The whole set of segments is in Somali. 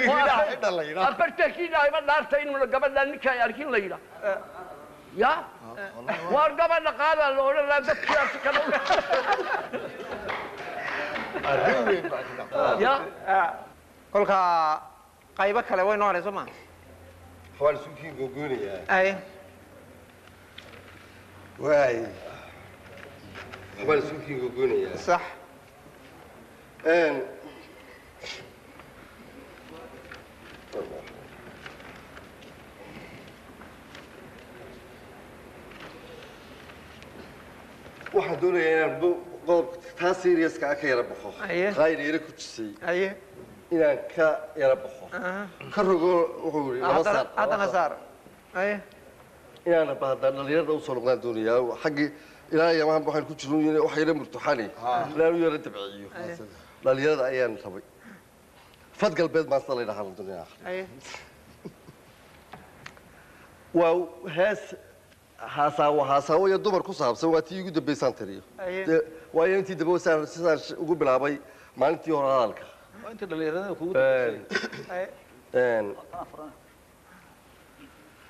Afartankii dhaayba dhaarta inuu gabadha ninka ay arkin la yidhaa ya waar gabadha qaadaa la odhan lahaa dadkii afrikada ya. Kolka qaybo kale way noo hadhay soo maa? Waan isukiin gogoynayaa. Ay. Waay, waxbaan isukiin gogoynayaa. Sax. Waxaan doonayaa inaan qodobka taa seriouska ah ka yara baxo. Aye. Qaayna yara ku jisay aye inaan ka yara baxo, ka rogo wuxuu yidhi laba saar. Haddana saar, aye. Inaan bahda dhalinyarada usoo noqdaan doonayaa xaggii ilaa yamahan waxaan ku jirno wax yara murtuxani inaan u yara dabciyo dhalinyarada ayaan rabay. Fad galbeed maanta la yidhahaa la doonaya. Aye. Waa hees haasaawo haasaawo iyo dumar ku saabsan, waa tii ugu dambaysaan tiriyo. Aye. Dee, waayo intii dambe saan sidaan ugu bilaabay maalintii hore hadalka. Waa inta dhalinyarada kugu aye.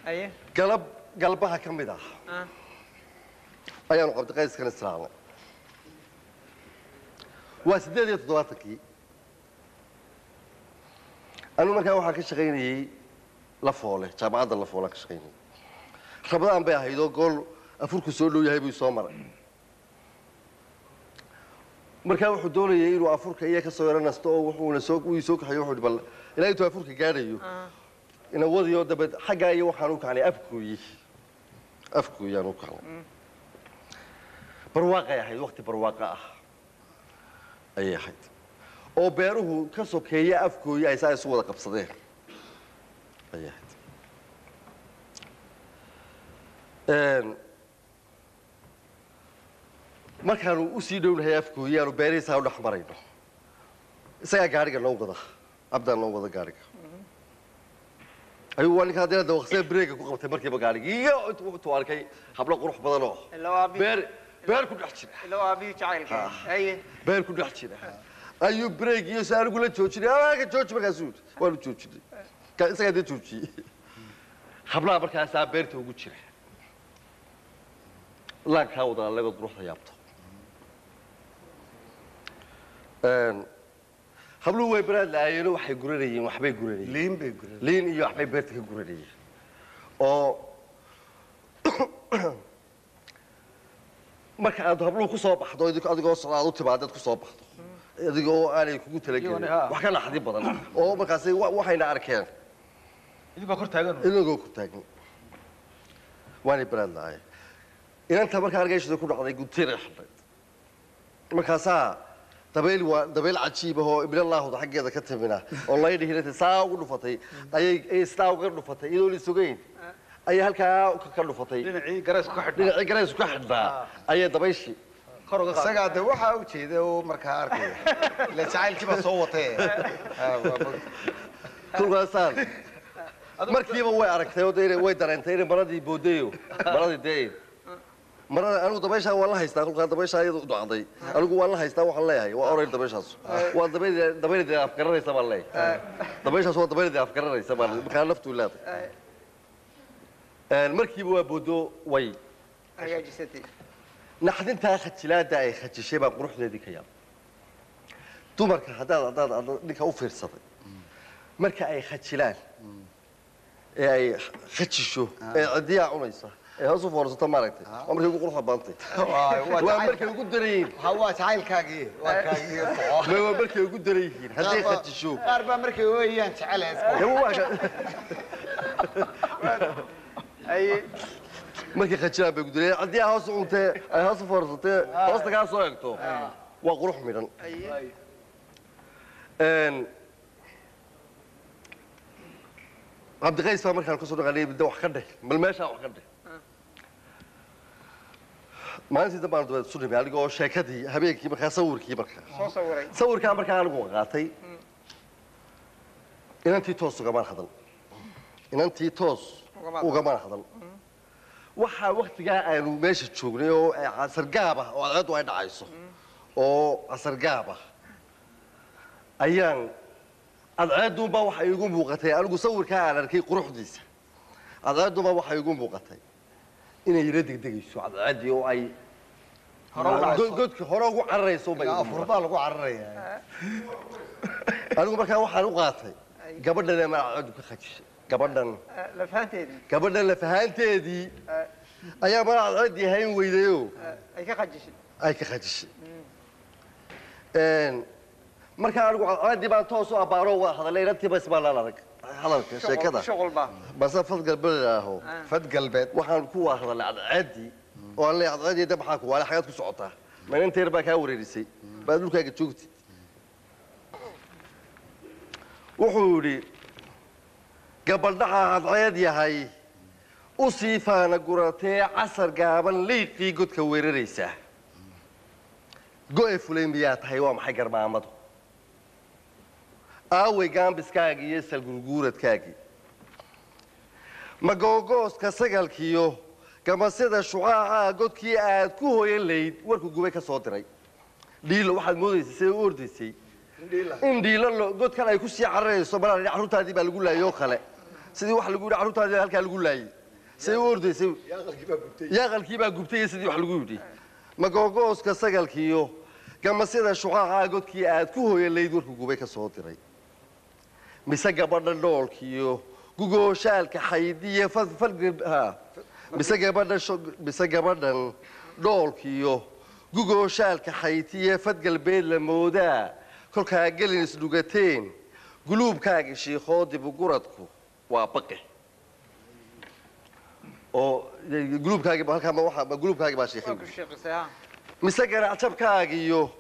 Aye. Galab galbaha ka mid ah ayaanu Cabdiqayskan israacnay, waa 78-kii. Anigu markaa waxaan ka shaqaynayey Lafoole, jaamacadda Lafoolaan ka shaqaynayey. Rabadaan bay ahayd oo gool afurku soo dhow yahay buu soo maray. Markaa wuxuu doonayay inuu afurka iya ka soo yaro nasto oo wuxuuna soo wii soo kaxayo. Wuxuu yidhi bal ilaa intuu afurka gaadhayo ina wadiyo. Dabeed xaggaa iyo waxaan u kacnay Afkooyi, Afkooyaan u kacnay. Barwaaqay ahayd, waqti barwaaqa ah ayay ahayd oo beeruhu ka sokeeya Afkooyi ay saa isu wada qabsadeen ayay ahayd. Markaanu usii dhownahay Afkooyi aanu beerihiisaa u dhex marayno, isagaa gaadhiga noo wada, Cabdaan noo wada gaadhiga ayuu. Waa ninka haddana dawaqsee breega ku qabtay markiiba gaadhigii iyo intuu arkay hablo qurux badan oo Ilaa waa aabihi. Beer ku dhex jira. Ilaa waa aabihii jacaylka, aye. Beer ku dhex jira ayuu breeg iyo si anigu la joojinay aka jooji. Markaasuu yidhi waanu joojinay. Isagaa dee joojiyey. Hablaha markaasaa beerta ugu jira laankaa wada alegood quruxda yaabto. Habluhu way baraad la-aayeeno, waxay guranayeen, waxbay guranayeen. Liin bay guran. Liin iyo waxbay beerta ka guranayeen. Oo marka aad habluhu ku soo baxdo adigoo socda aad u timaadaad ku soo baxdo adigoo aanay kugu talagelin Iyagoona, ha. wax ka naxdin badan oo markaasi waxayna arkeen idinkoo kor taagan. Inagoo ku taagan waanay baraad la-aayeen. Inanta markaa argayshada ku dhacday guntiinay xidhayd. Markaasaa dabayl, waa dabayl cajiib ah oo ibnallaahuda xaggeeda ka timina oo laydhihinata saa ugu dhufatay ayay sidaa uga dhufatay iyadoon isugeyn ayay halkaa ka dhufatay. Dhinacii garaysku ka xidhnaa. Dhinacii garaysku ka xidhnaa ayay dabayshii kor uga qaaday. Isagaa de waxaa u jeeda oo markaa arkaya ila jacaylkii baa soo watee. Kolkaasaan markiiba way aragtay oo dee way dareentay inay maradii boodayo, maradii dee marada. Anigu dabayshaa waan la haystaa. Kolkaa dabayshaa iyadu dhacday anigu waan la haystaa. Waxaan leeyahay waa oray dabayshaas, waa dabayl, dabayl afgaranaysa baan leeyahay. Dabayshaas waa dabayl afgaranaysa baan markaa naftu leedahay. Markiiba waa boodo way hagaajisatay. Naxdintaa khajilaada ay khajishay baa quruxdeedii ka yaabay. Dumarka haddaad ninka u fiirsaday marka ay khajilaan ee ay khajisho ee cidiyaa cunaysa ee hoos u foorsato, maaragtay, waa markay ugu quruxda badantay. Waa markay ugu daran yihiin. Waa jacaylkaagii, waa kaagii soco. Waa markay ugu daran yihiin hadday khajisho. Qaar baa markay ooyayaan jecel heeska. Dee aye. Markay khajilaan bay ugu daran yihiin. Cidiyaa hoos u cuntee ay hoos u foorsatee hoosta kaa soo egto waa qurux midhan. Aye. Cabdiqays baa markaan kasoo dhaqanay de wax ka dheh bal meeshaa wax ka dheh. Maalintii dambe aan dabeed isu nimi anigoo sheekadii habeenkii markaa sawirkii markaa soo sawiray. Sawirkaa markaa anigu qaatay inantii toos ugamaan hadal, inantii toos Ugamaan. Ugamaan hadal. Waxaa waktigaa aanu meesha joognay oo casargaab ah oo cadceeddu ay dhacayso oo casargaab ah ayaan Cadceedduunbaa waxay igu muuqatay, anigu sawirkaa aan arkay quruxdiisa, cadceedduunbaa waxay igu muuqatay inay yara degdegayso cadceeddii oo ay Hore u dhacayso. Godka hore ugu cararayso bay igu Afur muuqatay. Baa lagu cararayaa. Anigu markaa waxaan u qaatay gabadhan ama cadceeddu ka khajishay gabadhan. Lafahanteedii. Gabadhan lafahaanteedii ayaa mara cadceeddii hayn weydayoo ay ka khajishay. Ay ka khajishay. Markaa anigu cadceeddii baan toos u abbaaro, wada hadalay inantiiba, isbaan arag hadalka sheekada. Shuqul baa. Base fad galbeed idhaaho. Fad galbeed. Waxaan ku wada hadalnay cadceeddii oo aan leeyahay, cadceeddii de maxaa ku waale, xagaad ku socotaa? Ma inanta yar baa kaa wareerisay? Baad dhulkaaga joogtid. Wuxuu yidhi, gabaldhaca cadceed yahay u sii faana guratee, casar gaaban liiqii godka weeraraysaa, go'e fulay miyaa tahay? Waa maxay garmaamadu? Aaway gaambiskaagii iyo salgurguuradkaagii? Ma googooska sagalkiyo gamasida shucaaca godkii aad ku hoyan layd warku gubay ka soo diray dhiilo? Waxaad moodaysay siday u ordaysay in dhiilo godkan ay ku sii cararayso. Malaa carruurtaadii baa lagu laayay oo kale, sidii wax lagu yidhi carruurtaadii halkaa lagu laayay, siday u ordaysay. Yaaqalkii baa gubtay iyo sidii wax lagu yidhi. Ma googooska sagalkiyo gamasida shucaaca godkii aad ku hoyan layd warku gubay ka soo diray, mise gabadha dhoolkiyo gugooshaalka xaydiye ha, mise gabadha mise gabadhan dhoolkiyo gugooshaalka xaytiye fadgalbeed la moodaa kolkaa gelin isdhugateen, guluubkaaga shiikhoo dibuguradku waa baqe oo guluubkaagi halkaa ma waxa guluubkaagi baa shiikhay? Waa ku shiiqisay ha. Mise garaacjabkaagiyo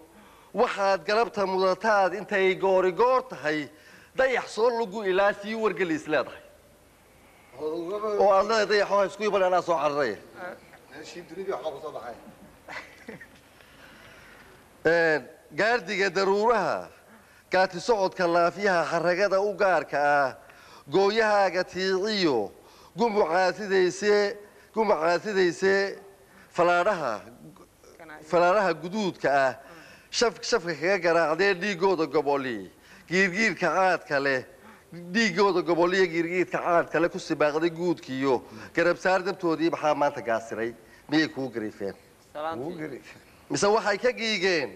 waxaad galabta mudataad intay goori goor tahay dayax soo lugu ilaa sii wargelis leedahay oo aad leedahay, dayax oo ha isku iman, anaa soo cararaya. Meeshii dunidii waxbaa kusoo baxay. Gaardiga daruuraha, gaati socodka laafyaha, xaragada u gaarka ah, gooyahaaga tiiciyo gumucaatidayse falaadhaha guduudka ah, shafka kaga garaacdee dhiigooda goboli giirgiirka caadka leh, dhiigooda goboliyo giirgiirka caadka leh ku sibaaqday guudkiyo garabsaar dabtoodii, maxaa maanta gaasiray? Miyay kuu gariifeen? Salaantii. Mise waxay ka giigeen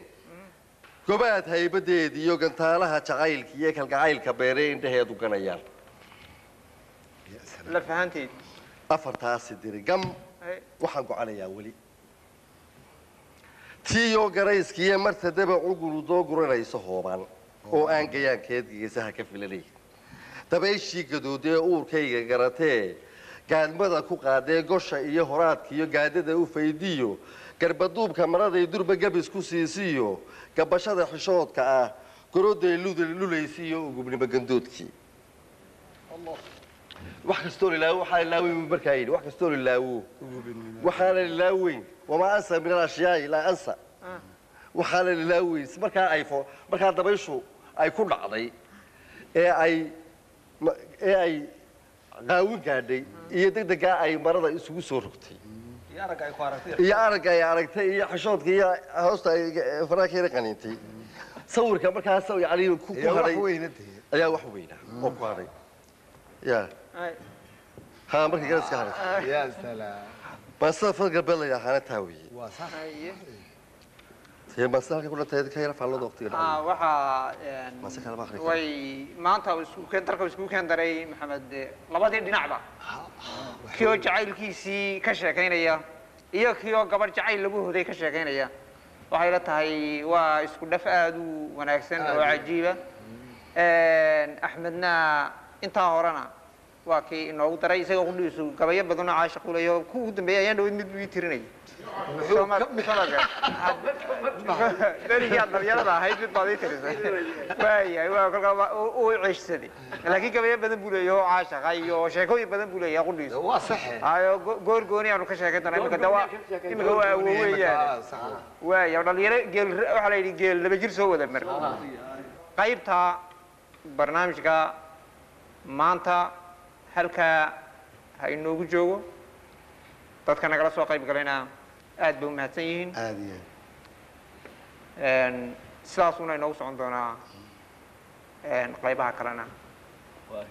gobaad haybadeed iyo gantaalaha jacaylka iyo kalgacaylka beeree indhaheedu ganayaan? Lafahanteedii. Afartaasi diri gam. Waxaan gocanayaa weli tiiyoo garayskiiyo marta dabacu gurudoo guranayso hoobaan oo aan gayaankeed geesaha ka filanay, dabayshii gadoodee uurkayga garatee gaadmada ku qaadee gosha iyo horaadka iyo gaadada u faydiyo, garbaduubka maraday durba gabis ku siisiyo, gabashada xishoodka ah goroday lulaysiiyo ugubnimo gandoodkii. Wax kastoo lilaawo waxaa ilaaweyn buu markaa yidhi, wax kastoo lilaawo waxaana lilaaweyn, wamaa ansa min alashyaai laa ansa, waxaana lilaaweyn markaa ay markaa dabayshu ay ku dhacday ee ay ee ay qaawin gaadhay iyo degdegaa ay marada isugu soo rogtay iyo aragga ay ku aragtay iyo aragga ay aragtay iyo xishoodka iyo hoosta ay faraha ka yara qaniintay, sawirka markaas yani ku Ayaa wax hadhay weyna dee. Ayaa wax weynaa oo ku hadhay ya ha markii garaska hadhay. Ya salaam. Baastada fad galbeed la yidhaahana taa weeye. Waa sax. Ee baastada halka ku dhantay ka yara faallada waqtiga dhacay. Waxaa Mase kala ma akhri karo. Way maanta isku keen darka isku keen daray Maxamed labadii dhinacba, kii oo jacaylkiisii ka sheekaynaya iyo kii oo gabadh jacayl lagu hoday ka sheekaynaya. Waxay la tahay waa isku dhaf aada u wanaagsan oo cajiiba. Axmedna intaa horena waa kii inoogu daray, isagoo qudhiisu gabayo badan oo caashiq u leeyahay, oo ku ugu dambeeyay ayaan dhaweyd mid buu ii tirinayay. Berigii aad dhalinyarada ahayd mid baad ii tirisay. Waayahay, waa kolkaa uu ceshsaday, laakiin gabayo badan buu leeyahay oo caashaqa iyo sheekooyin badan buu leeyahay qudhiisu. Waa saxe. Ayo goor gooni aanu ka sheekayn doonaa. Imika dawa imika waa awoweeyaan. Waaya dhalinyaro geel, waxaa la yidhi geel laba jir soo wada mar. Qaybta barnaamijka maanta halkaa ha inoogu joogo. Dadka nagala soo qayb galayna aad bay u mahadsan yihiin. Aad iyo aad. Sidaasuuna inoogu socon doonaa. Qaybaha kalena. Waay.